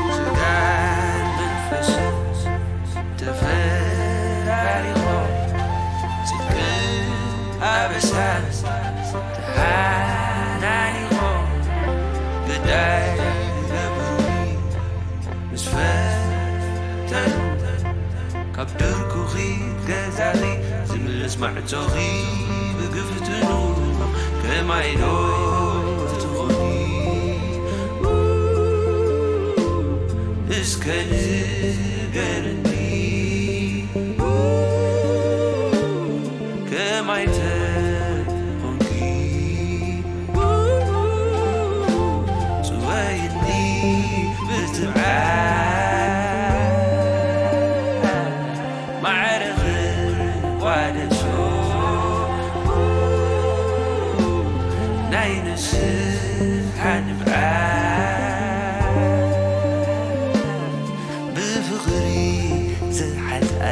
ስጋን መንፈስን ተፈራሪቖም፣ ጽድቅን ኣበሳን ተሓናኒቖም፣ ግዳይ ገብሩኒ ምስ ፈተኑ፣ ካብ ድርኩኺ ገዛኺ ዝምለስ ማዕጾኺ ብግፍትኑ፣ ከማይ ዶ ትኾኒ እስከ ንገርኒ፣ ከማይ ተኾንኪ ጽወይኒ ብትብዓት፣ ማዕረኺ ቋደሾ ናይ ንስሓ ንብዓት፣ ብፍቕሪ ዝሓጥኣ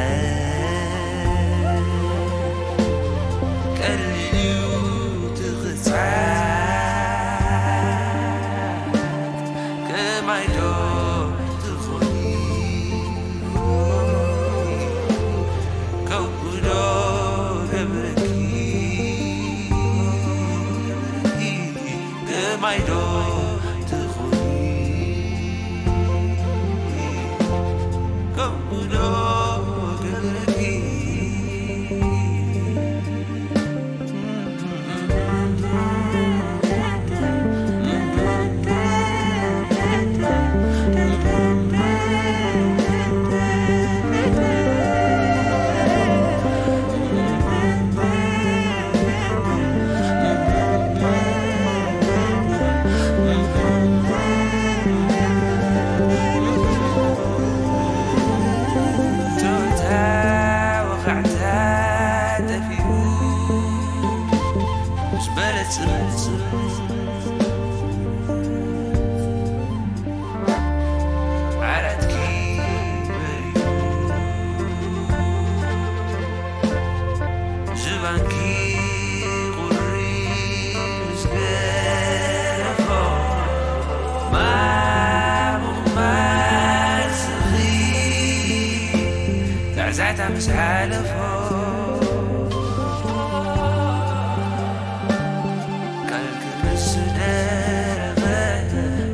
ቀሊል እዩ ትቕጻት፣ ከማይ ዶ ትኾኒ ከምኡ ዶ ገብረኪ፣ ከማይ ዶ ትኾኒ ከምኡ ዶ ገብረኪ። ጾታ ወኻዕታ ጠፊኡ ምስ በለጽ ዓራትኪ በሪሁ ዝባንኪ ቁሪ ምስ ገረፎ ማሙቕ ማልስኺ ዛዕዛዕታ ምስ ሓለፎ ቃልኪ ምስ ደረቐ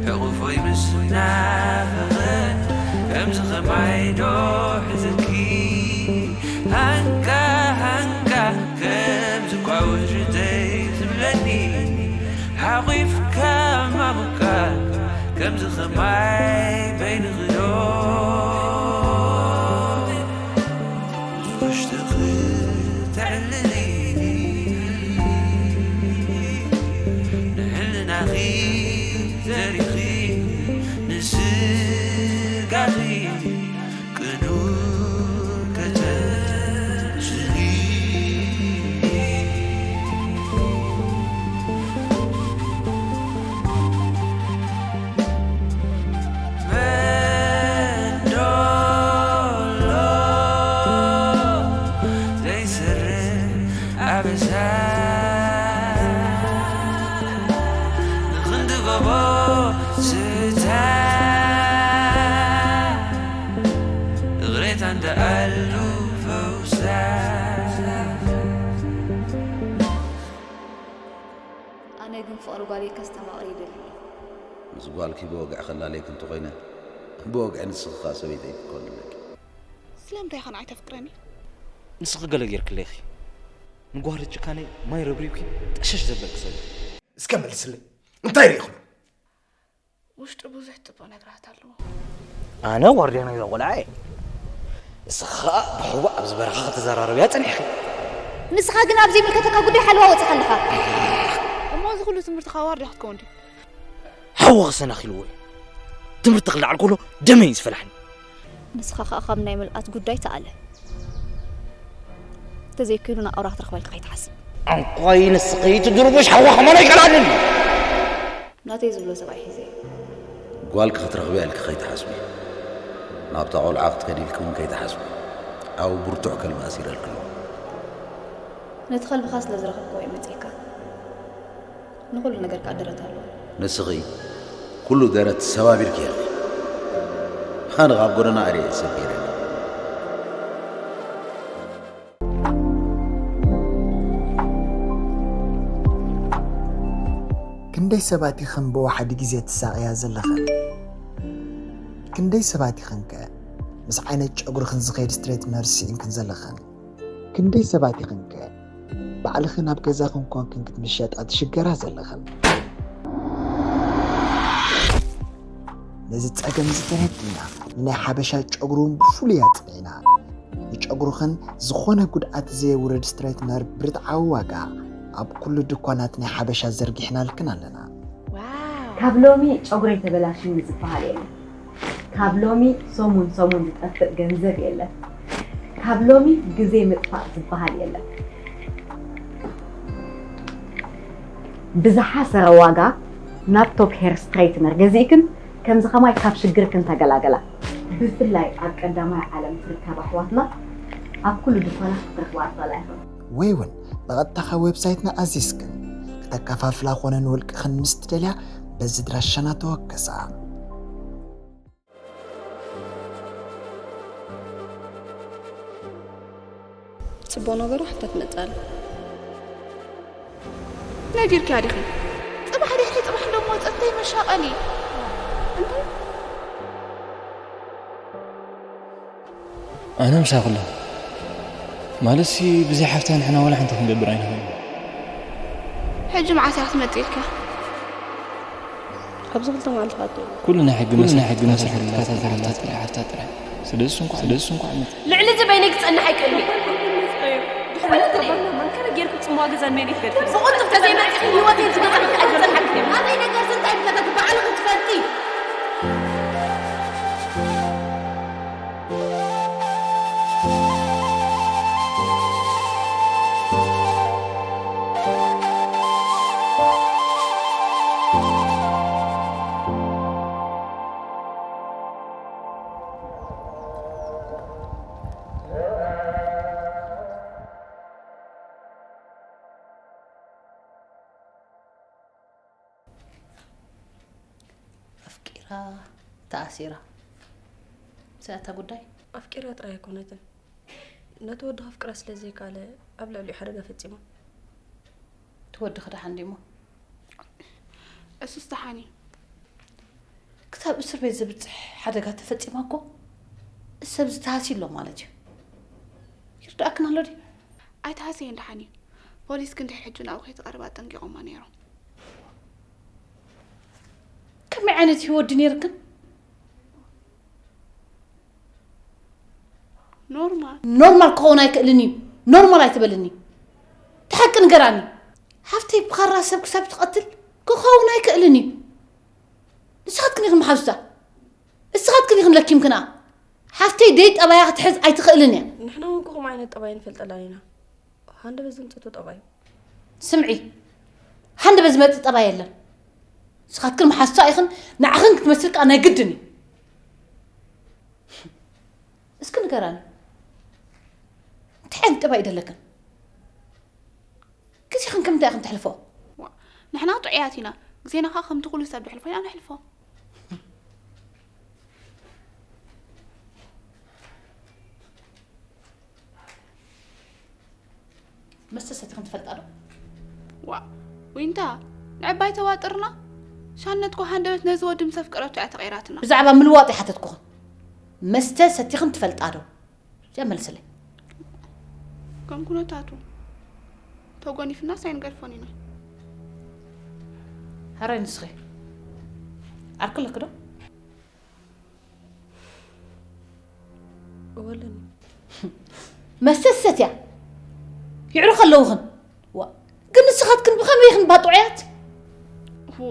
ሕቑፎይ ምስ ናፈቐ ከምዚ ኸማይ ዶ ሕዘኪ ሃንካ ሃንካ ከምዚ ኳ ወዝርተይ ዝብለኒ ሓቑፍካ ማሙካ ከምዚ ኸማይ በይንኺ ዶ ውሽጥኺ ተዕልሊ ንሕልናኺ ዘሪኺ ንስጋኺ ቅኑዕ ከተምስሊ መንዶሎ ዘይሰርሕ ኣበሳ ንኽንዲ ጎቦ ስታ እግሬታ እንደ ኣሉ ፈውሳ ኣነ ግን ፍቕሪ ጓለይ ከስተማቕር ይደሊ። ምስ ጓልኪ ብወግዒ ከላለየኪ እንተኾይነ፣ ብወግዒ ንስኺ ኸኣ ሰበይተይ ክትኮኒ ኣለኪ። ስለምንታይ ኢኻ ንዓይ ተፍቅረኒ? ንስኺ ገለ ጌርክለይ ኢኺ። ንጓህሪ ጭካነይ ማይ ረብሪብኪ ጠሸሽ ዘብለኪ ሰብ ኢኺ። እስከ መልስለይ። እንታይ ርኢኽሉ? ውሽጡ ብዙሕ ጽቡቕ ነገራት ኣለዎ። ኣነ ዋርድያ ናይዛ ቆልዓ እየ። ንስኺ ኸኣ ብሕዋ ኣብዚ በረኻ ከተዘራርብያ ጸኒሕኺ። ንስኻ ግን ኣብ ዘይምልከተካ ጉዳይ ሓለዋ ወጺኻ ኣለኻ። እሞ እዚ ኩሉ ትምህርቲ ካብ ዋርድያ ክትከውን ድዩ? ሓዊ ክሰናኺልዎ እዩ። ትምህርቲ ክለዓል ከሎ ደመይ እዩ ዝፈልሓኒ። ንስኻ ኸኣ ካብ ናይ ምልኣት ጉዳይ ተኣለ። ዘይኮይኑ ናብ ኣውራ ክትረኽበልካ ከይትሓስብ። ዕንቋይ ንስኺ ትድርቡሽ ሓዋ ከማን ኣይቀልዓንን። ናተይ ዝብሎ ሰብኣይ ሒዘ። ጓልኪ ክትረኽብያ ኢልኪ ከይትሓስቢ። ናብታ ቆልዓ ክትከዲ ኢልኪ እውን ከይትሓስቢ። ኣብ ብርቱዕ ከልቢ ኣሲረልኪ ኣለኹ። ነቲ ከልብኻ ስለ ዝረኸብክዎ እየ መጺእካ። ንኹሉ ነገር ከኣ ደረት ኣለዎ። ንስኺ ኩሉ ደረት ሰባቢርክዮ ኢኺ። ኣነ ካብ ጎደና ኣርየ እየ ሰጊረ። ክንደይ ሰባት ኢኽን ብወሓዲ ግዜ ትሳቕያ ዘለኽን? ክንደይ ሰባት ኢኽንከ ምስ ዓይነት ጨጉርኽን ዝኸይድ ስትሬትነር ስኢንክን ዘለኽን? ክንደይ ሰባት ኢኽንከ ባዕልኽን ኣብ ገዛኽን ኮንክን ክትምሸጣ ትሽገራ ዘለኽን? ነዚ ጸገም እዚ ተረዲእና ንናይ ሓበሻ ጨጉሪ እውን ብፍሉይ ኣጽኒዕና ንጨጉርኽን ዝኾነ ጉድኣት ዘየውርድ ስትሬትነር ብርትዓዊ ዋጋ ኣብ ኩሉ ድኳናት ናይ ሓበሻ ዘርጊሕናልክን ኣለና። ካብ ሎሚ ጨጉረይ ተበላሽኒ ዝበሃል የለን። ካብ ሎሚ ሰሙን ሰሙን ዝጠፍእ ገንዘብ የለን። ካብ ሎሚ ግዜ ምጥፋእ ዝበሃል የለን። ብዝሓሰረ ዋጋ ናብ ቶፕ ሄር ስትሬትነር ገዚእክን ከምዚ ከማይ ካብ ሽግርክን ተገላገላ። ብፍላይ ኣብ ቀዳማይ ዓለም ትርከባ ኣሕዋትና ኣብ ኩሉ ድኳናት ክትረኽባ ትኽእላ ኢኽን። ወይ እውን ብቐጥታ ካብ ዌብሳይትና ኣዚዝክን ክተከፋፍላ ኮነ ንውልቅኽን ምስ ትደልያ በዚ ድራሻና ተወከሳ። ጽቡቕ ነገሩ ሓፍታ ትመጽእ ኣላ። ነጊርክያ ዲኺ? ጽባሕ ድሕሪ ጽባሕ ደሞ ጸጥተይ መሻቐሊ። እንታይ? ኣነ ምሳኺ ኣለኹ። ማለትሲ ብዘይ ሓፍታ ንሕና ዋላ ሓንቲ ክንገብር ኣይንኽእልን። ሕጂ መዓስ እያ ክትመጽእ ኢልካ? ኣብዚ ክልተ መዓልቲ ክኣቱ እዩ። ኩሉ ናይ ሕጊ መስርሕ ክትከታተል ሓፍታ ጥራይ። ስለዚ እንኳዕ ስለዚ እንኳዕ መጽእ። ልዕሊ እዚ በይነይ ክጸንሕ ኣይክእልን እየ። ድሕሪ ሞት ተባህና መን ከመይ ጌርኪ ጽምዋ ገዛን መን ይትገድፍን? ብቕልጡፍ ተዘይመጺእኪ ህይወተይ ዝገዛእኪ ኣይጸንሓልክን እየ። ናተይ ነገር እንታይ ምከተኪ ባዕልኺ ትፈልጢ። ኣፍቂራ ተኣሲራ። ምስኣ እታ ጉዳይ? ኣፍቂራ ጥራይ ኣይኮነትን፣ ነቲ ወዲ ከፍቅራ ስለ ዘይከኣለ ኣብ ልዕሊኡ ሓደጋ ፈጺማ። እቲ ወዲ ከ ደሓን ድዩሞ? እሱስ ደሓን እዩ። ክሳብ እስር ቤት ዘብጽሕ ሓደጋ ተፈጺማ እኮ እቲ ሰብ እዚ ተሃስዩ ኣሎ ማለት እዩ። ይርድኣክን ኣሎ ድዩ? ኣይተሃስየን፣ ደሓን እዩ። ፖሊስ ግን ድሕሪ ሕጂ ናብኡ ከይትቐርብ ኣጠንቂቖማ ነይሮም። ከመይ ዓይነት ህይወት ድዩ ነይርክን? ኖርማል። ኖርማል ክኸውን ኣይክእልን እዩ። ኖርማል ኣይትበልኒ። እቲ ሓቂ ንገራኒ። ሓፍተይ ብኻራ ሰብ ክሳብ ትቐትል ክኸውን ኣይክእልን እዩ። ንስኻትክን ኢኽን መሓዙታ። ንስኻትክን ኢኽን ለኪምክና። ሓፍተይ ደይ ጠባያ ክትሕዝ ኣይትኽእልን እያ። ንሕና እውን ከምኡ ዓይነት ጠባይ ንፈልጠላን ኢና። ሃንደበት ዘምፀቶ ጠባይ እዩ። ስምዒ፣ ሃንደበት ዝመፅእ ጠባይ የለን። ንስኻትክን መሓዙታ ኢኽን፣ ንዓኽን ክትመስል ከዓ ናይ ግድን እዩ። እስኪ ንገራኒ፣ እንታይ ዓይነት ጠባይ እዩ ደለክን? ግዜኽን ከምንታይ ኢኽን ተሕልፎ? ንሕና ጥዑያት ኢና፣ ግዜና ከዓ ከምቲ ኩሉ ሰብ ዘሕልፎ ኢና ነሕልፎ። መስተ ሰቲኽን ትፈልጣ ዶ? ዋእ ዊንታ፣ ንዕባይ ተዋጥርና። ሻነትኮ ሃንደበት ነዚ ወዲ ምስ ኣፍቀረቶ እያ ተቐይራትና። ብዛዕባ ምልዋጥ ይሓተትኩኽን። መስተ ሰቲኽን ትፈልጣ ዶ? እዚኣ መልስለይ። ከም ኩነታቱ ተጎኒፍናስ ኣይንገድፎን ኢና። ሕራይ ንስኺ ዓርኪ ኣለኪ ዶ? እወ ኣለኒ። መስተ ትሰትያ ይዕሩ ከለውኽን ዋ ግን ንስኻትክን ብኸመይ ኢኽን ባጥዑያት? ዎ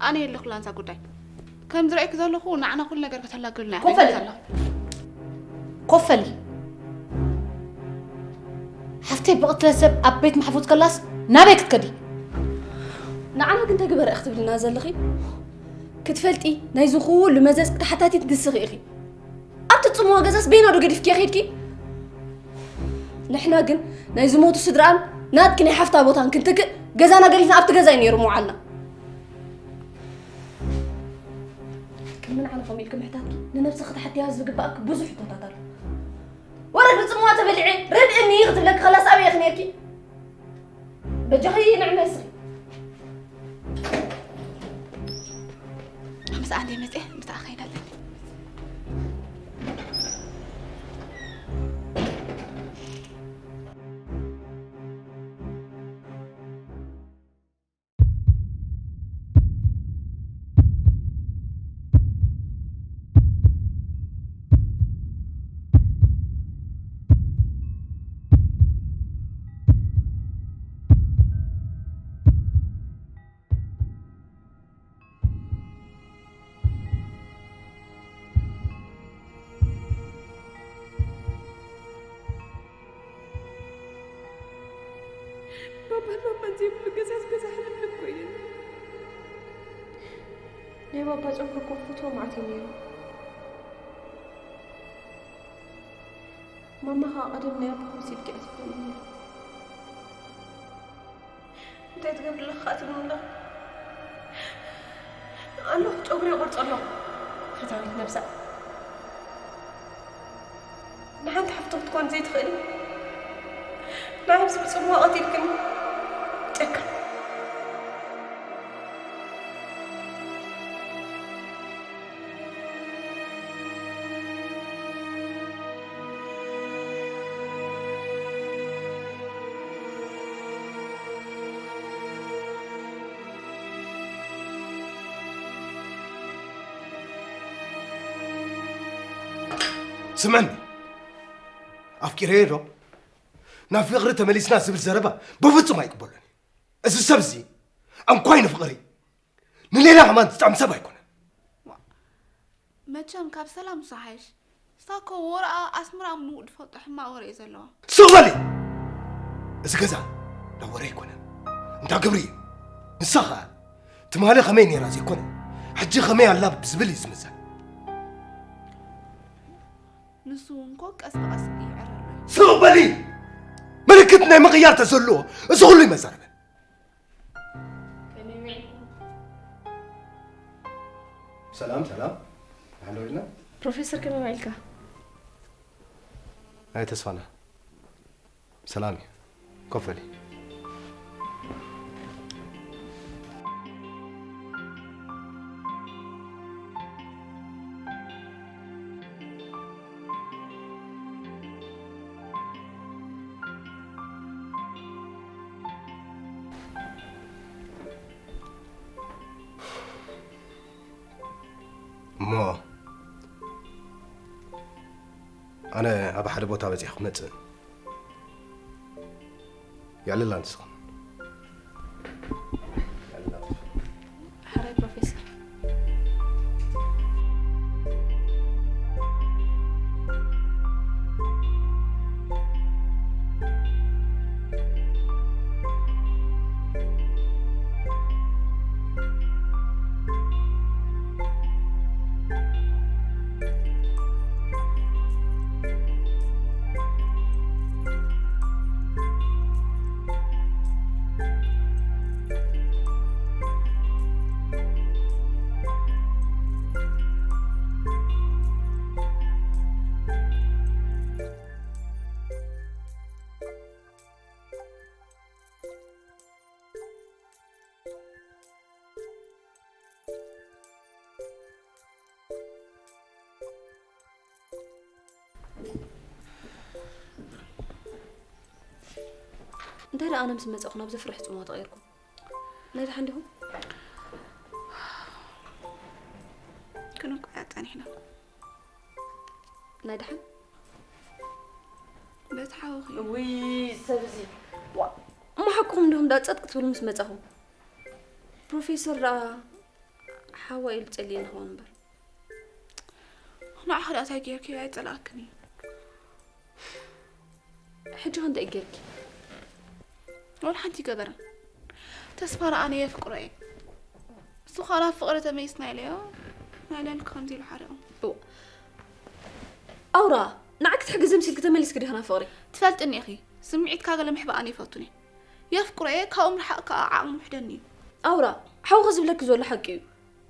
ኣነ የለኹላን እዛ ጉዳይ። ከም ዝረኣይኪ ዘለኹ ንዓና ኩሉ ነገር ከተላግልና እያ ኮፈሊ ኮይና ዘላ። ኮፈሊ ብቕትለት ሰብ ኣብ ቤት ማሕፉዝ ከላስ ናበይ ክትከዲ? ንዓና ግን ተግበረ ክትብልና ዘለኺ ክትፈልጢ ናይዚ ኩሉ መዘዝ ተሓታቲት ንስኺ ኢኺ። ኣብቲ ጽምዋ ገዛስ በይና ዶ ገዲፍኪ ኸይድኪ? ንሕና ግን ናይ ዝሞቱ ስድራን ናትኪ ናይ ሓፍታ ቦታን ክንትክእ ገዛና ገዲፍና ኣብቲ ገዛ እዩ ነይሩ ምውዓልና። ከም ንዓና ከምኡ ኢልኪ ምሕታትኪ ንነብስኺ ክትሓትያ ዝግባእኪ ብዙሕ ሕቶታት ኣሎ። ወረግ ብጽምዋ ተበሊዐ ርድእኒ ክትብለኪ ከላስ ኣበይ ኢኺ ነይርኪ? በጃኺ ንዕመ እስኺ። ምሳኣ እንደ መፅአ ምሳኣ ኸይዳለን። ባባን ማማን ዘይብሉ ገዛስ ገዛ ሕልም ኮይኑኒ። ናይ ባባ ጨጉሪ እኮ ክፈትዎ መዓት እዩ ነይሩ። ማማ ኸዓ ቀደም ናይ ኣቦኹም ሲልኪ እያ ትብለኒ ነይራ። እንታይ ትገብሪ ኣለኺ ኸዓ ትብልኒ ኣለኺ? ኣለኹ ጨጉሪ ይቆርጾ ኣለኹ። ፈታዊት ነብሳ። ንሓንቲ ሓፍቲ ክትኮን ዘይትኽእሊ። ንዓይ ብስም ጽምዋ ቀቲልክኒ። ጨካን። ስምዕኒ፣ ኣፍቂረዮ ዶ ናብ ፍቕሪ ተመሊስና ዝብል ዘረባ ብፍጹም ኣይቅበሎን እየ። እዚ ሰብ እዚ ዕንኳይ ንፍቕሪ ንሌላ ከማን ዝጥዕም ሰብ ኣይኮነን። መቸም ካብ ሰላም ዝሓይሽ። ንሳ እኮ ወረኣ ኣስመራ ኣብ ንውድ ፈልጦ ሕማቕ ወረ እዩ ዘለዋ። ስቕ በሊ! እዚ ገዛ እንዳ ወረ ኣይኮነን፣ እንዳ ግብሪ እዩ። ንሳ ኸኣ ትማሊ ከመይ ነይራ ዘይኮነ፣ ሕጂ ከመይ ኣላ ብዝብል እዩ ዝምዘን። ንሱ እውን እኮ ቀስ ብቐስ ይዕረ ኣሎ እዩ። ስቕ በሊ! ምልክት ናይ ምቕያር ተዘልዎ እዚ ኩሉ ይመዛረበን። ከመይ ውዒልኩም? ሰላም ሰላም። ሓሎ ኢልና። ፕሮፌሰር ከመይ ውዒልካ? ኣይ ተስፋና። ሰላም እዩ። ኮፍ በሊ። እሞ ኣነ ኣብ ሓደ ቦታ በጺሐ ክመጽእ የዕልላ ንስኹም። ሕራይ ፕሮፌሰር። እንታይ ደኣ ኣነ ምስ መጻኹ ናብ ዘፍርሕ ጽምዋ ተቐይርኩም? ናይ ደሓን ዲኹም? ክንቋያ ጸኒሕና። ናይ ደሓን? በቲ ሓውኺ። ውይ፣ ሰብ እዚ። ዋ፣ እሞ ሓቅኹም እንዲኹም ደኣ ጸጥ ክትብሉ ምስ መጻኹም። ፕሮፌሰር ደኣ ሓዋ ኢሉ ጸልየኒ ክኸውን እምበር። ንዓኺ ደኣ እንታይ ጌርኪ? ኣይጸላእክን እዩ። ሕጂ ከ እንታይ ጌርኪ? ወላ ሓንቲ ይገበርን። ተስፋ ረኣነ የፍቅሮ እየ። እሱ ኻላ ፍቕሪ ተመይስና ኢለዮ። ናይለን ከምዚ ኢሉ ሓሪቑ። እዋ። ኣውራ፣ ንዓኪ ትሕግዝ ምሲልኪ ተመሊስኪ ዲኺ ናብ ፍቕሪ? ትፈልጥኒ ኢኺ። ስምዒትካ ገለ ምሕባእ ኣነ ይፈቱን እየ። የፍቅሮ እየ፣ ካብኡ ምርሓቕ ከኣ ዓቕሚ ውሕደኒ እዩ። ኣውራ፣ ሓውኺ ዝብለኪ ዘሎ ሓቂ እዩ።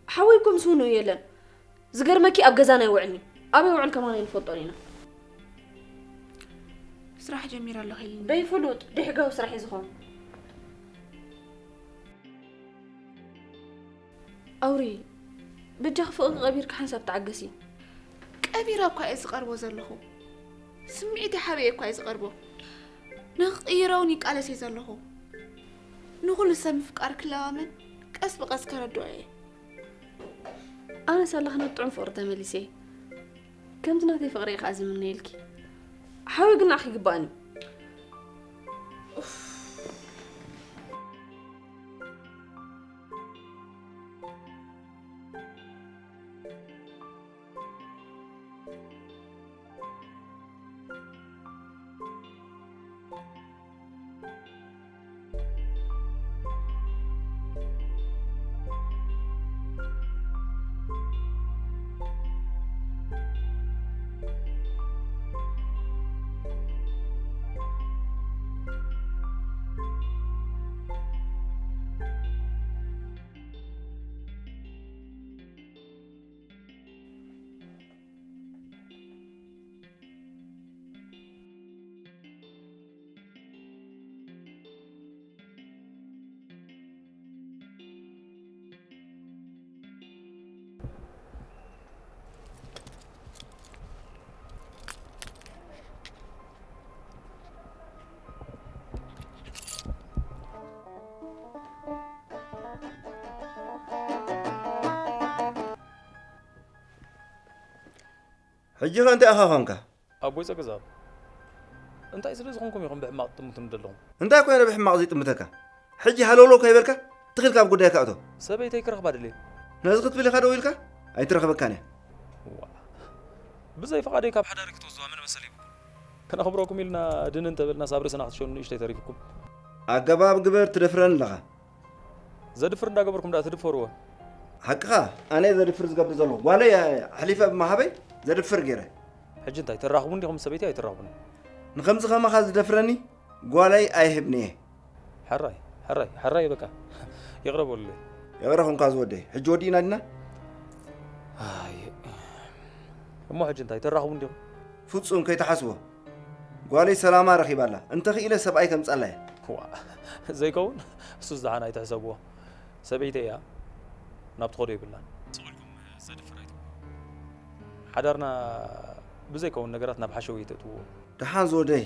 ሓወይ እኮ ምስ ውንኡ የለን። ዝገርመኪ ኣብ ገዛና ኣይውዕልን እዩ። ኣበይ ውዕል ከማን ኣይንፈልጦን ኢና። ስራሕ ጀሚረ ኣለኹ ኢልኒ። በይፍሉጥ ደሕጋዊ ስራሕ እዩ ዝኾን። ኣውሪ፣ በጃኺ ፍቕሪ ቀቢርኪ ሓንሳብ ተዓገሲ። ቀቢረ እኳ እየ ዝቐርቦ ዘለኹ። ስምዒተይ ሓቢኤ እኳ እየ ዝቐርቦ። ንኽቕይሮ እውን ይቃለስ እየ ዘለኹ። ንኹሉ ሰብ ምፍቃር ክለማመድ ቀስ ብቐስ ከረድኦ እየ። ኣነ ሳላኺ ናብ ጥዑም ፍቕሪ ተመሊሰ እየ። ከምቲ ናተይ ፍቕሪ እየ ከኣ ዝምነየልኪ። ሓወይ ግን ንዓኺ ይግባእኒ። ሕጂ ኸ እንታይ ኢኻ ኾንካ? ኣቦይ ጸገዛብ፣ እንታይ ስለ ዝኾንኩም ኢኹም ብሕማቕ ትጥምቱኒ ዘለኹም? እንታይ ኮይነ ብሕማቕ ዘይጥምተካ? ሕጂ ሃለውለው ከይበልካ ትኺል ካብ ጉዳይካ እቶ። ሰበይተይ ክረኽባ ደልየ። ነዚ ክትብል ኢኻ ደው ኢልካ? ኣይትረኽበካን እያ። ዋ፣ ብዘይ ፍቓደይ ካብ ሓዳሪ ክትወስዱዋ መን መሰል ሂቡኩም? ከነኽብረኩም ኢልና ድን እንተበልናስ ኣብ ርእስና ክትሸኑ ንእሽተይ ተሪፉኩም። ኣገባብ ግበር፣ ትደፍረኒ ኣለኻ። ዘድፍር እንዳገበርኩም ደኣ ትድፈርዎ። ሓቅኻ፣ ኣነ ዘድፍር ዝገብር ዘለኹ። ጓለይ ኣሕሊፈ ብምሃበይ ዘድፍር ገይረ። ሕጂ እንታይ፣ ትራኽቡን ዲኹም ምስ ሰበይቲ ኣይትራኽቡን? ንኸምዚ ኸማኻ ዝደፍረኒ ጓለይ ኣይህብን እየ። ሕራይ፣ ሕራይ፣ ሕራይ በቃ። ይቕረ በሉለይ። ይቕረ ኹንካ ዝወደይ። ሕጂ ወዲእና ዲና? ኣይ፣ እሞ ሕጂ እንታይ፣ ትራኽቡን ዲኹም? ፍጹም ከይትሓስቦ። ጓለይ ሰላማ ረኺባ ኣላ። እንተኽኢለ ሰብኣይ ከምጻላ እየ። ዋ፣ ዘይከውን፣ እሱስ ደሓን ኣይትሕሰብዎ። ሰበይተይ እያ፣ ናብ ትኸዶ የብላን። ስቕ ኢልኩም ዘድፍር ኣይትበሉ። ሓዳርና ብዘይከውን ነገራት ናብ ሓሸውየ ተእትውዎ። ደሓን ዝወደይ፣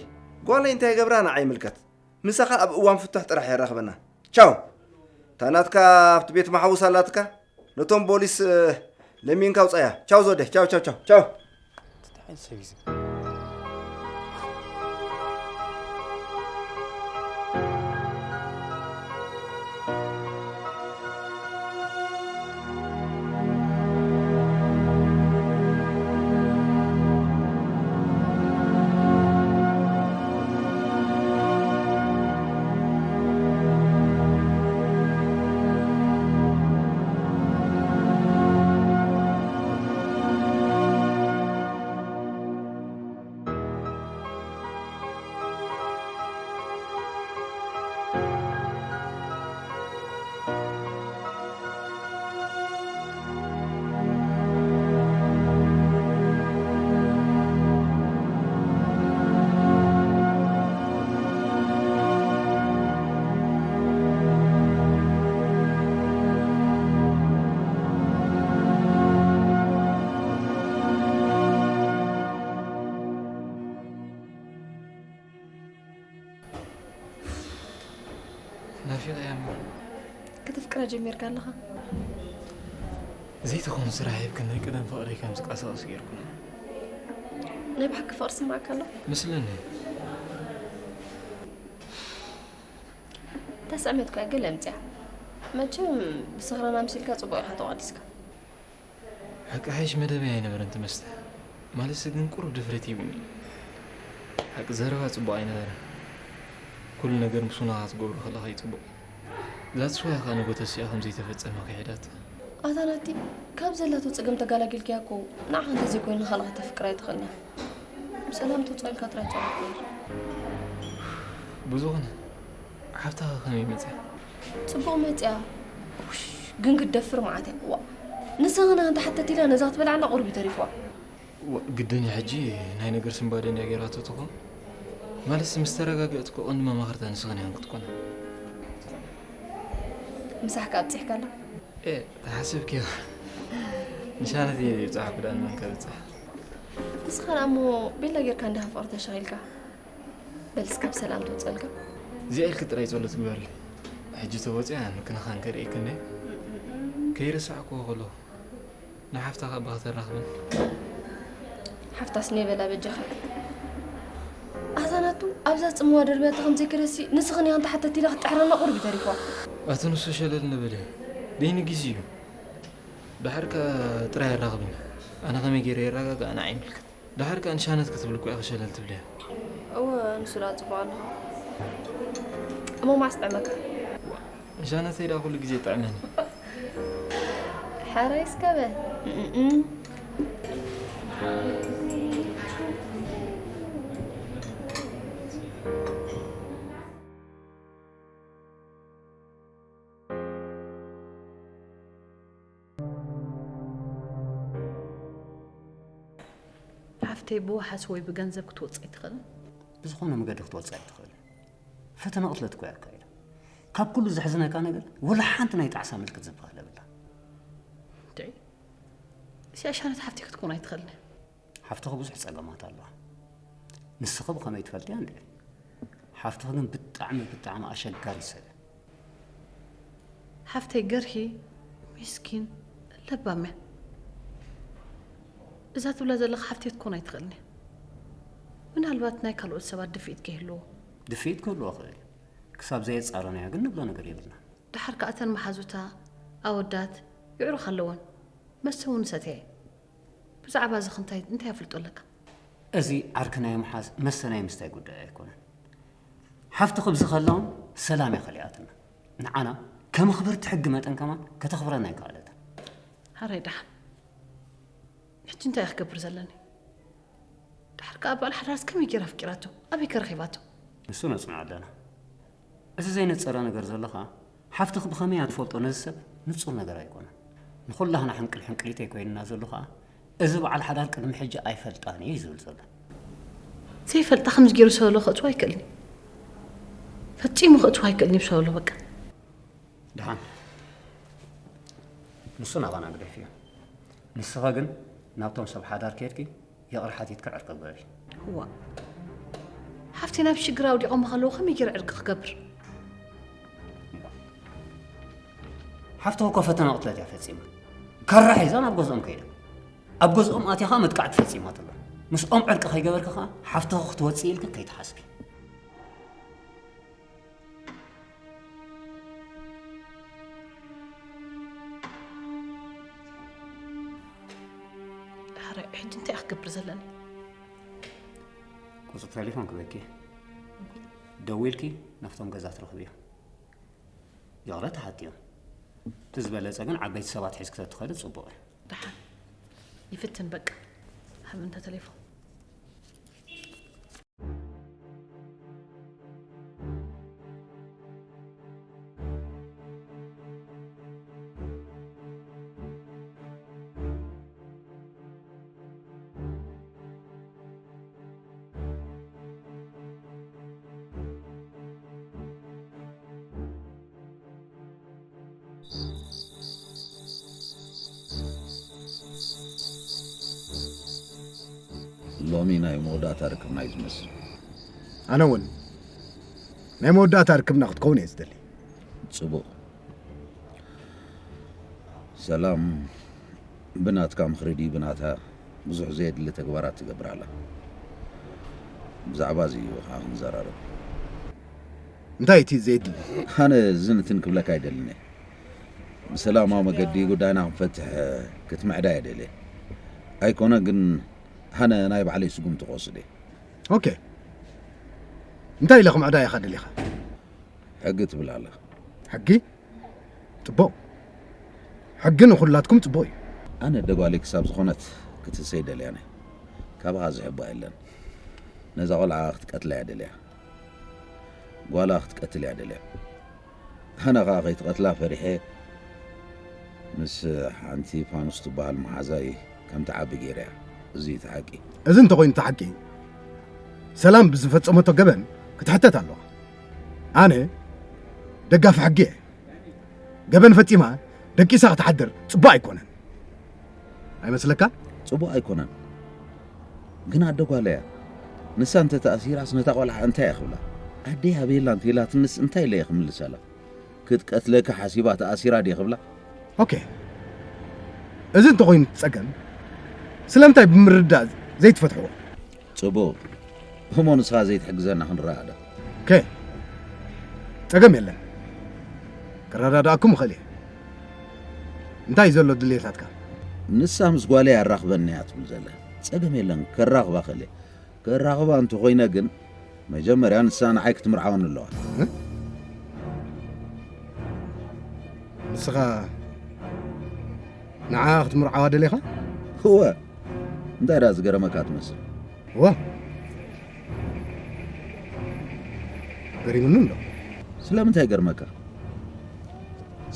ጓለይ እንታይ ይገብራ ንዓይ ይምልከት። ምሳኻ ኣብ እዋን ፍቱሕ ጥራሕ የራኽበና። ቻው። እታ ናትካ ኣብቲ ቤት መሓውስ ኣላትካ፣ ነቶም ቦሊስ፣ እ፣ ለሚንካ ውጻያ። ቻው ዘወደይ፣ ቻው፣ ቻው፣ ቻው፣ ቻው። እንታይ ዓይነት ሰብ እዩ እዚ? ናፊቐ እያ እሞ። ከተፍቅራ ጀሚርካ ኣለኻ? ዘይትኸውን ስራሕ ሂብክን ናይ ቀደም ፍቕረይ ከም ዝቀሳቐስ ጌርኩና። ናይ ብሓቂ ፍቕሪ ስምዓካ ኣሎ? መስለኒ። እታ ስዕመት እኮ ገለ ኣምጽያ። መቸም ብስኽራን ኣምሲልካ ጽቡቕ ኢኻ ተቋዲስካ። ሓቂ ሓይሽ መደበይ ኣይነበረን እቲ መስተ። ማለትሲ ግን ቁሩብ ድፍረት ሂቡኒ። ሓቂ ዘረባ ጽቡቕ ኣይነበረን። ኩሉ ነገር ምስ ውናኻ ትገብሮ ከለኻ እዩ ጽቡቕ። That's why ኸኣ ንጎተሲኣ ከም ዘይተፈጸመ ክሕዳት። ኣታ ናቲ፣ ካብ ዘላቶ ጸገም ተጋላጊልክያ እኮ፣ ንዓኻ እንተዘይኮይኑ ንኻልእ ከተፍቅራ ኣይትኽእልን እያ። ብሰላም ትውጸልካ ጥራይ ጸሎት ገይር። ብዝኾነ፣ ሓፍትኻ ከመይ መጽያ? ጽቡቕ መጽያ። ውሽ፣ ግን ክትደፍር መዓት እያ። ዋእ፣ ንስኻ ንሃንታ ሓተት ኢላ ነዛ ክትበልዓና ቁሩብ እዩ ተሪፍዋ። ዋ፣ ግድን እዩ ሕጂ ናይ ነገር ስንባደ እንድያ ገይራቶ ትኾን። ማለትስ ምስ ተረጋግአት እኮ ቀንዲ መማኽርታ ንስኽን ኢኽን ክትኮና። ምሳሕ ከ ኣብጺሕካላ? ኤ፣ ተሓሰብክዮ። ንሻነት እየ ዘይብጻሕኩ ደኣ ንመን ከብጽሕ? ንስኻ ደኣ እሞ ቤላ ጌርካ እንዲኻ ፍቕሪ ተሸኺልካ። በል እስከ ብሰላም ትውጸልካ። እዚኣ ኢልኪ ጥራይ ጸሎት ግበርለይ። ሕጂ ተወጺኣ ክንክንኻን ከርእየክን እየ። ከይረሳዕክዎ ከለኹ። ንሓፍታ ከኣ ብኸተራኽብን። ሓፍታስ ነይ በላ በጃኻ። ኣታ ናቱ ኣብዛ ጽምዋ ደርብያታ ከም ዘይከደሲ ንስኽን ኢኽን ተሓተት ኢላ ክትጥሕረና ቁሩብ እዩ ተሪፍዋ። ኣቲ ንሱ ሸለል ንበል እዩ። ደይኑ ግዜ እዩ። ድሓር ከኣ ጥራይ ኣራኽብኒ። ኣነ ከመይ ገይረ የረጋግኣ ንዓይ ይምልከት። ድሓር ከኣ ንሻነት ክትብል እኮ ኢኺ ሸለል ትብልያ። እወ፣ ንሱ ደኣ ጽቡቕ ኣለኻ። እሞ መዓስ ጥዕመካ? ንሻነተይ ደኣ ኩሉ ግዜ ጥዕመኒ። ሓራይ እስከ በል። እም። ሓፍተይ ብወሓስ ወይ ብገንዘብ ክትወጽእ ኣይትኽእልን? ብዝኾነ መገዲ ክትወጽእ ኣይትኽእልን። ፈተነ ቅትለት እኮ እያ ኣካይዳ። ካብ ኩሉ ዘሕዝነካ ነገር፣ ወላ ሓንቲ ናይ ጣዕሳ ምልክት ዝበሃል የብላን። እንድዒ፣ እዚኣ ሻነት ሓፍተይ ክትኮን ኣይትኽእልን እያ። ሓፍትኺ ብዙሕ ጸገማት ኣለዋ። ንስኺ ብኸመይ ትፈልጥያ እንድዒ? ሓፍትኺ ግን ብጣዕሚ፣ ብጣዕሚ ኣሸጋሪ ሰብ እያ። ሓፍተይ ገርሂ፣ ሚስኪን፣ ለባም እያ። እዛ ትብላ ዘለኻ ሓፍተይ ክትኮን ኣይትኽእልን እያ። ምናልባት ናይ ካልኦት ሰባት ድፍኢት ከይህልዎ። ድፍኢት ክህልዎ ይኽእል እዩ። ክሳብ ዘየጻረናዮ ግን ንብሎ ነገር የብልናን። ደሓር ከኣ እተን መሓዙታ፣ ኣወዳት፣ የዕሩኽ ኣለወን። መስተ እውን ይሰትያ እየን። ብዛዕባ እዚ ኸ እንታይ፣ እንታይ ኣፍልጦ ኣለካ? እዚ ዓርኪ ናይ ምሓዝ መስተ ናይ ምስታይ ጉዳይ ኣይኮነን። ሓፍትኺ ብዚ ከላ እውን ሰላም እያ ከሊኣትና። ንዓና ከም ኣኽበርቲ ሕጊ መጠን ከማን ከተኽብረና ኣይከኣለትን። ሓራይ ደሓን። ሕጂ እንታይ እየ ክገብር ዘለኒ? ድሓር ከኣ በዓል ሓዳርስ ከመይ ገይራ ኣፍቂራቶ? ኣበይ ከ ረኺባቶ? ንሱ ነጽንዖ ኣለና። እዚ ዘይነጸረ ነገር ዘሎ ኸኣ፣ ሓፍትኺ ብኸመይ እያ ትፈልጦ ነዚ ሰብ ንጹር ነገር ኣይኮነን። ንኹላህና ሕንቅል ሕንቅሊተይ ኮይንና ዘሎ ኸኣ፣ እዚ በዓል ሓዳር ቅድሚ ሕጂ ኣይፈልጣን እየ እዩ ዝብል ዘሎ። ዘይፈልጣ ከምዚ ገይሩ ሰበሎ ከእትዎ ኣይክእልን እዩ። ፈጺሙ ከእትዎ ኣይክእልን እዩ ብሰበሎ በቃ። ደሓን። ንሱ ናባና ግደፍዮ። ንስኻ ግን ናብቶም ሰብ ሓዳር ከይድኪ ይቕረ ሓቲትኪ ዕርቂ ግበሪ። እዋ። ሓፍተይ ናብ ሽግር ኣውዲቖም ከለዉ ከመይ ገይረ ዕርቂ ክገብር? ሓፍትኺ እኮ ፈተና ቅትለት እያ ፈጺማ። ካራ ሒዛ ናብ ገዝኦም ከይዳ። ኣብ ገዝኦም ኣትያ ኸኣ መጥቃዕቲ ፈጺማትሎም። ምስኦም ዕርቂ ከይገበርኪ ኸኣ ሓፍትኺ ክትወጽኢ ኢልኪ ከይትሓስቢ። ሕራይ፣ ሕጂ እንታይ እየ ክገብር ዘለኒ? ቁጽሪ ተሌፎን ክበኪ። ደዊልኪ ናብቶም ገዛ ትረኽብዮ። ይቕረ ተሓትዮም። እቲ ዝበለጸ ግን ዓበይቲ ሰባት ሒዝኪ ተትኸዲ ጽቡቕ እዩ። ደሓን። ይፍትን በቃ። ሃብ እንተ ተሌፎን። ሎሚ ናይ መወዳእታ ርክብና እዩ ዝመስል። ኣነ እውን ናይ መወዳእታ ርክብና ክትከውን እየ ዝደሊ። ጽቡቕ። ሰላም ብናትካ ምኽሪ ድዩ ብናታ ብዙሕ ዘየድሊ ተግባራት ትገብር ኣላ። ብዛዕባ እዚ እዩ ኸዓ ክንዘራረብ። እንታይ እቲ ዘየድሊ? ኣነ ዝንትን ክብለካ ኣይደልን እየ። ብሰላማዊ መገዲ ጉዳይና ክንፈትሕ ክትምዕዳ እየ ደልየ። ኣይኮነ ግን ኣነ ናይ ባዕለይ ስጉምቲ ክወስድ እየ። ኦኬ። እንታይ ኢለ ክምዕዳ ኢኻ ደሊኻ? ሕጊ ትብል ኣላ። ሕጊ ጽቡቕ። ሕጊ ንኹላትኩም ጽቡቕ እዩ። ኣነ ደጓሊ ክሳብ ዝኾነት ክትህሰይ ደልያነ። ካብኻ ዝሕባ የለን። ነዛ ቆልዓ ክትቀትላ እያ ደልያ። ጓላ ክትቀትል እያ ደልያ። ኣነ ኸዓ ከይትቐትላ ፈሪሐ ምስ ሓንቲ ፋኑስ ትበሃል መሓዛይ ከም ትዓቢ ገይረያ። እዚ እቲ ሓቂ። እዚ እንተኾይኑ እቲ ሓቂ ሰላም ብዝፈጸመቶ ገበን ክትሕተት ኣለዋ። ኣነ ደጋፊ ሕጊ እየ። ገበን ፈጺማ ደቂሳ ክትሓድር ጽቡቕ ኣይኮነን። ኣይመስለካ? ጽቡቕ ኣይኮነን። ግን ኣደ ጓለያ ንሳ እንተ ተኣሲራስ ነታ ቆልዓ እንታይ እየ ክብላ? ኣደይ ኣበየላ እንተ ኢላትንስ እንታይ ኢለ እየ ክምልሰላ? ክትቀትለካ ሓሲባ ተኣሲራ ድየ ክብላ? ኦኬ። እዚ እንተኾይኑ እቲ ጸገም ስለምንታይ ብምርዳእ ዘይትፈትሕዎ? ጽቡቕ እሞ ንስኻ ዘይትሕግዘና ክንረኣዳ። ከ ጸገም የለን። ክረዳዳእኩም እኽእል እየ። እንታይ እዩ ዘሎ ድሌታትካ? ንሳ ምስ ጓለይ ኣራኽበኒ እያ ትብል ዘላ። ጸገም የለን ከራኽባ እኽእል እየ። ከራኽባ እንተኾይነ ግን መጀመርያ ንሳ ንዓይ ክትምርዓወኒ ኣለዋ። ንስኻ ንዓ ክትምርዓዋ ደሊኻ? እወ። እንታይ ደኣ ዝገረመካ ትመስል? እወ። ገሪሙኒ እንዶ። ስለምንታይ ገርመካ?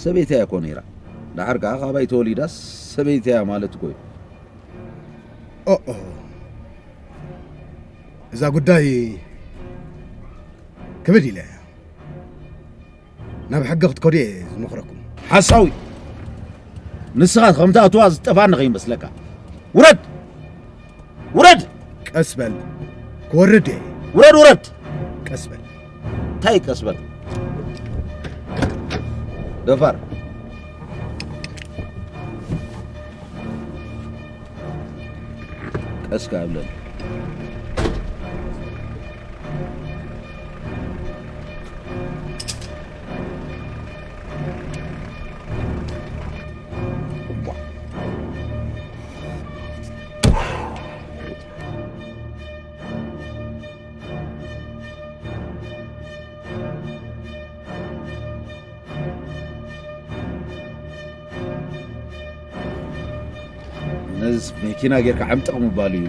ሰበይተያ እኮ ነይራ። ደሓር ከዓ ካባይ ተወሊዳስ ሰበይተያ ማለት እኮ እዩ። ኦኦ። እዛ ጉዳይ ክብድ ኢለ እያ። ናብ ሕጊ ክትከዱ እየ ዝመኽረኩም። ሓሳዊ! ንስኻ ከምታ እትዋ ዝጠፋኒ ከይመስለካ። ውረድ! ውረድ! ቀስ በል። ክወርድ እየ። ውረድ ውረድ! ቀስ በል። እንታይ ቀስ በል? ደፋር። ቀስ ከኣ ብለኒ። ነዚ መኪና ጌርካ ዓምጥቕ ምባሉ እዩ።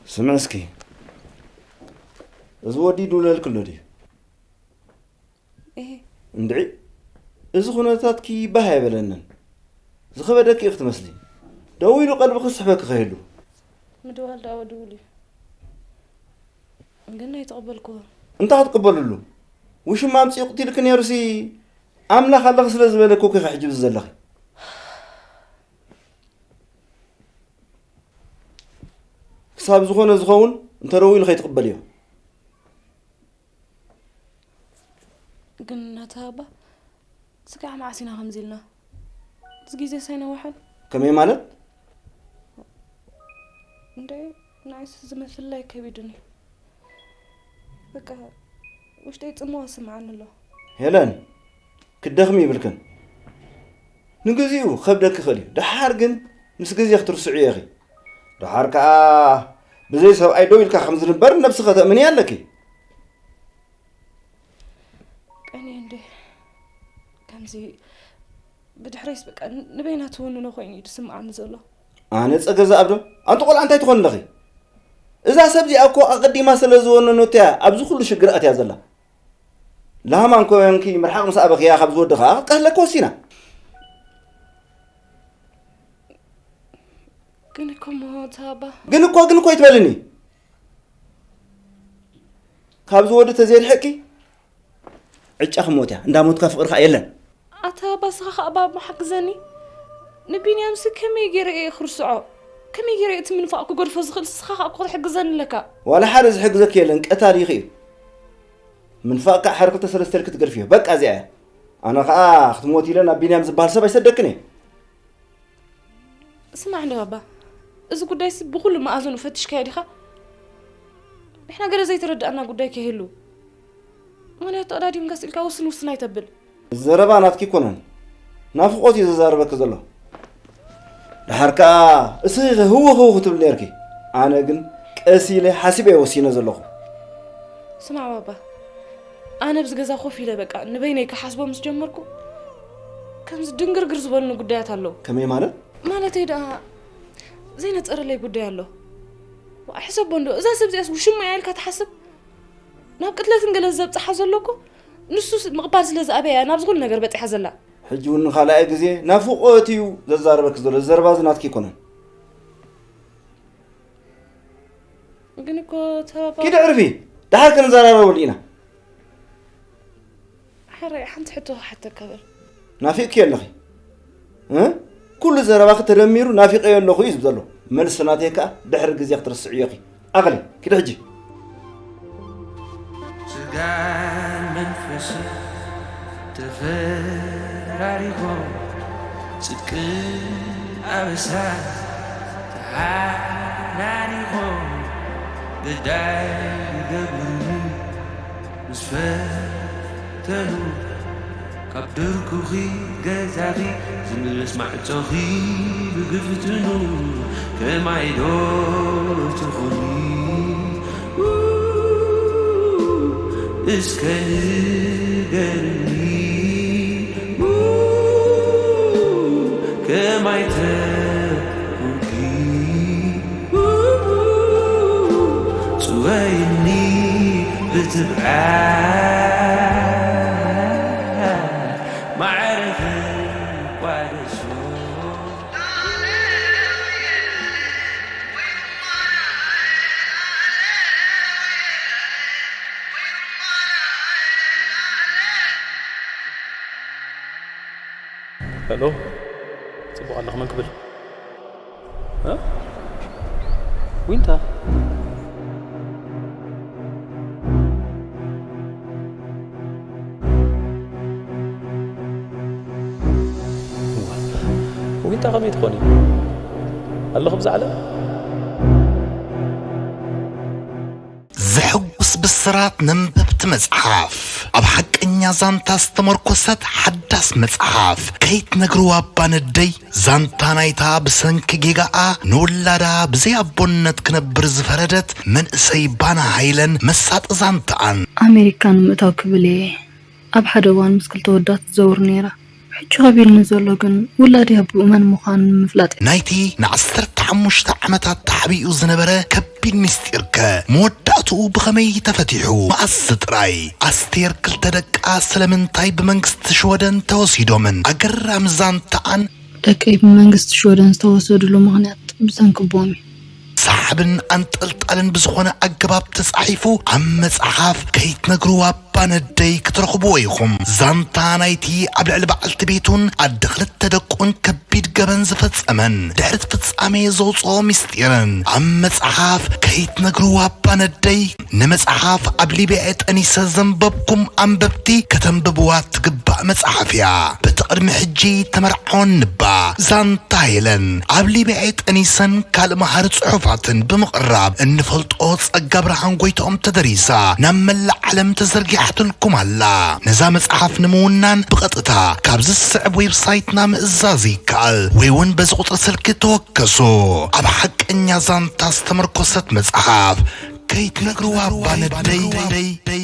ስምዕ እስኪ፣ እዚ ወዲ ይድውለልኪ ኣሎ ድዩ? እህ፣ እንድዒ፣ እዚ ኩነታትኪ ባህ ኣይበለንን። ዝኸበደኪ ኢኺ ትመስሊ። ደዊሉ ቀልብኺ ዝስሕበኪ ከይህሉ። ምድዋል ደኣ ድውል እዩ። ግን ኣይተቐበልክዎን። እንታይ ክትቅበልሉ? ውሽማ ኣምጺኡ ቅቲልኪ ነይሩሲ፣ ኣምላኽ ኣለኺ ስለ ዝበለ እኮ ኢኺ ሕጂ ኣብዚ ዘለኺ። ክሳብ ዝኾነ ዝኸውን እንተደዊሉ ከይትቕበልዮ። ግን ኣታ ኣባ፣ ስጋዕ መዓስ ኢና ከምዚ ኢልና? እዚ ግዜስ ኣይነውሐን? ከመይ ማለት? እንደ ንዓይስ እዚ ምፍላይ ከቢዱኒ። በቃ ውሽጠይ ጽምዋ ይስምዓኒ ኣሎ። ሄለን፣ ክትደኽሚ ይብልክን። ንግዚኡ ክኸብደኪ ይኽእል እዩ። ደሓር ግን ምስ ግዜ ክትርስዕዮ ኢኺ። ደሓር ከኣ ብዘይ ሰብኣይ ደው ኢልካ ከም ዝንበር ነብስኺ ከተእምንያ ኣለኪ። ቀንየ እንዴ ከምዚ ብድሕረይስ በቃ ንበይና ትውንኖ ኮይኑ እዩ ዝስምዓኒ ዘሎ። ኣነ ጸገዛ ኣብዶ ኣንቲ ቆልዓ እንታይ ትኾን ኣለኺ? እዛ ሰብ እዚኣ እኮ ኣቐዲማ ስለ ዝወነኖት እያ ኣብዚ ኩሉ ሽግር ኣትያ ዘላ። ላህማን ኮንኪ ምርሓቕ ምስ ኣበኽያ ካብ ዝወዲ ኸኣ ክትቀትለኪ ወሲና። ግን እኮ እሞ ኣታ ኣባ ግን እኮ ግን እኮ ይትበልኒ። ካብዚ ወዲ ተዘይርሕቅኪ ዕጫ ክሞት እያ። እንዳሞትካ ፍቕሪ ኸኣ የለን። ኣታ ኣባ ስኻ ኸኣ ባባ ሓግዘኒ። ንቢንያምሲ ከመይ ገይረ እየ ክርስዖ? ከመይ ገይረ እቲ ምንፋቕ ክገድፎ ዝኽእል? ንስኻ ከኣ እኮ ክትሕግዘኒ ኣለካ። ዋላ ሓደ ዝሕግዘኪ የለን፣ ቀታሊ ኢኺ እዩ። ምንፋቕ ከኣ ሓደ ክልተ ሰለስተ ኢልኪ ትገድፍዮ። በቃ እዚኣ እያ። ኣነ ከኣ ክትሞት ኢለ ናብ ቢንያም ዝበሃል ሰብ ኣይሰደክን እየ። ስማዕ እንዶ ባባ፣ እዚ ጉዳይሲ ብኹሉ መኣዝኑ ፈቲሽካዮ ዲኻ? ንሕና ገለ ዘይተረድኣና ጉዳይ ከይህሉ። ምኽንያቱ ተቐዳዲምካስ ኢልካ ውስን ውስን ኣይተብል። ዘረባ ናትኪ ኣይኮነን። ናፍቖት እዩ ዘዛርበኪ ዘሎ። ደሓር ከኣ እስኺ ህውኽ ህውኽ ክትብሊ ነርኪ። ኣነ ግን ቀስ ኢለ ሓሲበ እየ ወሲነ ዘለኹ። ስማዕ ባባ፣ ኣነ ኣብዚ ገዛ ኮፍ ኢለ በቃ ንበይነይ ክሓስቦ ምስ ጀመርኩ ከምዚ ድንግርግር ዝበሉኒ ጉዳያት ኣለዉ። ከመይ ማለት? ማለተይ ደኣ ዘይነጸረለይ ጉዳይ ኣሎ። ዋእ፣ ሕሰቦ እንዶ፣ እዛ ሰብ እዚኣስ ውሽማ እያ ኢልካ ትሓስብ? ናብ ቅትለትን ገለ ዘብጽሓ ዘሎ እኮ ንሱስ ምቕባል ስለ ዝኣበያ እያ ናብዚ ኩሉ ነገር በጺሓ ዘላ። ሕጂ እውን ንኻልኣይ ግዜ ናፍቖት እዩ ዘዛርበኪ ዘሎ። እዚ ዘረባ እዚ ናትኪ ኣይኮነን። ግን እኮ ተባባ ኪዲ ዕርፊ፣ ደሓር ክንዘራረበሉ ኢና። ሕራይ ሓንቲ ሕቶ ክሓተካ በል። ናፊቕኪ ኣለኺ እ? ኩሉ ዘረባኺ ተደሚሩ ናፊቐዮ ኣለኹ እዩ ዝብል ዘሎ። መልሲ ናተይ ከኣ ድሕሪ ግዜ ክትርስዕዮ ኢኺ። ኣቕሊ፣ ኪዲ ሕጂ። ስጋን መንፈስን ተፈራሪቖም ጽድቅን ኣበሳን ተሓናኒቖም ግዳይ ይገብሩኒ ምስ ፈተኑ ካብ ድርኩኺ ገዛኺ ዝምለስ ማዕጾኺ ብግፍትኑ ከማይ ዶ ትኾኒ እስከ ንገርኒ ከማይ ተኾንኪ ጽወይኒ ብትብዓት ማዕረ ክቋደሶ። ሄሎ፣ ጽቡቕ ኣለኹ። መን ክብል? እ? ዊንታ። ዊንታ ከመይ ትኾኒ? ኣለኹ ብዛ ዓለም? ዘሐጉስ ብስራት ነንበብቲ መጽሓፍ። ኣብ ሓቀኛ ዛንታ ዝተመርኮሰት ሓዳስ መጽሓፍ ከይትነግርዋ እባ ነደይ። ዛንታ ናይታ ብሰንኪ ጌጋኣ ንውላዳ ብዘይ ኣቦነት ክነብር ዝፈረደት መንእሰይ ባና ሃይለን መሳጢ ዛንታኣን። ኣሜሪካ ንምእታው ክብል እየ ኣብ ሓደ እዋን ምስ ክልተ ኣወዳት ትዘውር ነይራ። ሕጂ ከቢድኒ ዘሎ ግን ውላደይ ኣቦኡ መን ምዃኑ ንምፍላጥ እዩ። ናይቲ ንዓሰርተ ሓሙሽተ ዓመታት ተሓቢኡ ዝነበረ ከቢድ ምስጢርከ መወዳእትኡ ብኸመይ ተፈቲሑ? መኣስ ጥራይ? ኣስቴር ክልተ ደቃ ስለምንታይ ብመንግስቲ ሽወደን ተወሲዶምን? ኣገራሚ ዛንታኣን። ደቀይ ብመንግስቲ ሽወደን ዝተወሰድሉ ምኽንያት ብሰንኪ ኣቦኦም እዩ። ሰሓብን ኣንጠልጣልን ብዝኾነ ኣገባብ ተጻሒፉ ኣብ መጽሓፍ ከይትነግርዋ ባነደይ ክትረኽብዎ ኢኹም። ዛንታ ናይቲ ኣብ ልዕሊ በዓልቲ ቤቱን ኣደ ክልተ ደቁን ከቢድ ገበን ዝፈጸመን ድሕሪ እቲ ፍጻሜ ዘውጽኦ ምስጢርን ኣብ መጽሓፍ ከይትነግርዋ ባነደይ ንመጽሓፍ ኣብ ሊብያ'የ ጠኒሰ ዘንበብኩም ኣንበብቲ ከተንብብዋ ትግባእ መጽሓፍ እያ። በቲ ቅድሚ ሕጂ ተመርዓወን እባ ዛንታ ሄለን ኣብ ሊብያ'የ ጠኒሰን ካልእ መሃሪ ጽሑፋትን ብምቕራብ እንፈልጦ ጸጋ ብርሃን ጎይትኦም ተደሪሳ ናብ መላእ ዓለም ተዘርጊሓትልኩም ኣላ። ነዛ መጽሓፍ ንምውናን ብቐጥታ ካብዚ ዝስዕብ ዌብሳይትና ምእዛዝ ይከኣል ወይ እውን በዚ ቁጽሪ ስልኪ ተወከሱ። ኣብ ሓቀኛ ዛንታ ዝተመርኮሰት መጽሓፍ ከይትነግርዋ እባ ነደይ።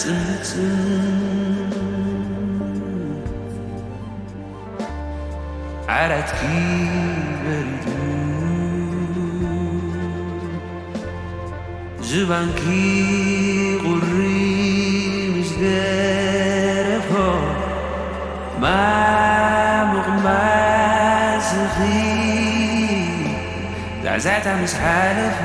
ጽምጽም ዓራትኪ በሪዱ ዝባንኪ ቁሪ ምስ ገረፎ ማሙቕ ማስኺ ዛዕዛዕታ ምስ ሓለፎ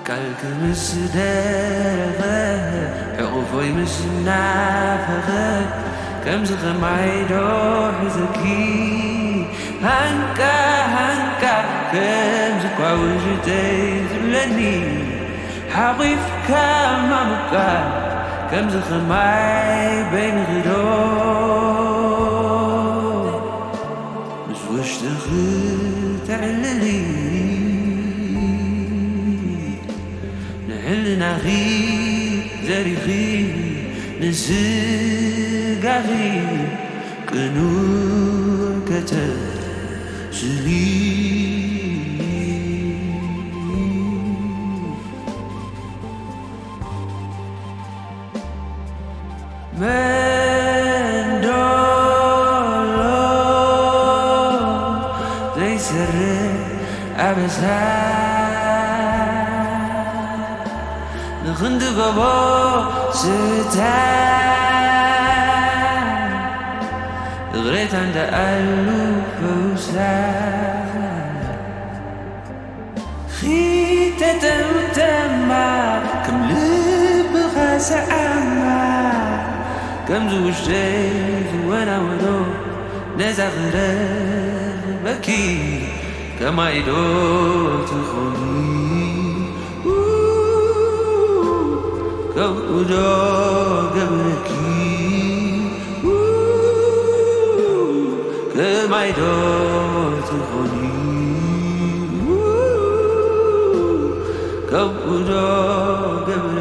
ቃልኪ ምስ ደረቐ ሕቑፎይ ምስ ናፈቐ ከምዚ ኸማይ ዶ ሒዘኪ ሃንቃ ሃንቃ ከምዚ እኳ ውሽጠይ ዝብለኒ ሓቒፍካ ማሙቃ ከምዚ ኸማይ በይንኺ ዶ ምስ ውሽጥኺ ተዕልሊ ንሕልናኺ ዘሪኺ ንስጋኺ ቅኑዕ ከተስሊ መንዶሎ ዘይሰርሕ ኣበሳ ንኽንዲ ጎቦ ስታ እግሬታ እንዳኣሉ ፈውሳ ኺተተምተማ ከም ልብኻ ሰዓማ ከምዚ ውሽጠይ ዝወናወኖ ነዛ ክረኽበኪ ከማይ ዶ ትኾኒ ከምኡ ዶ ገብረኪ ከማይ ዶ ትኾኒ ከምኡ ዶ ገብረ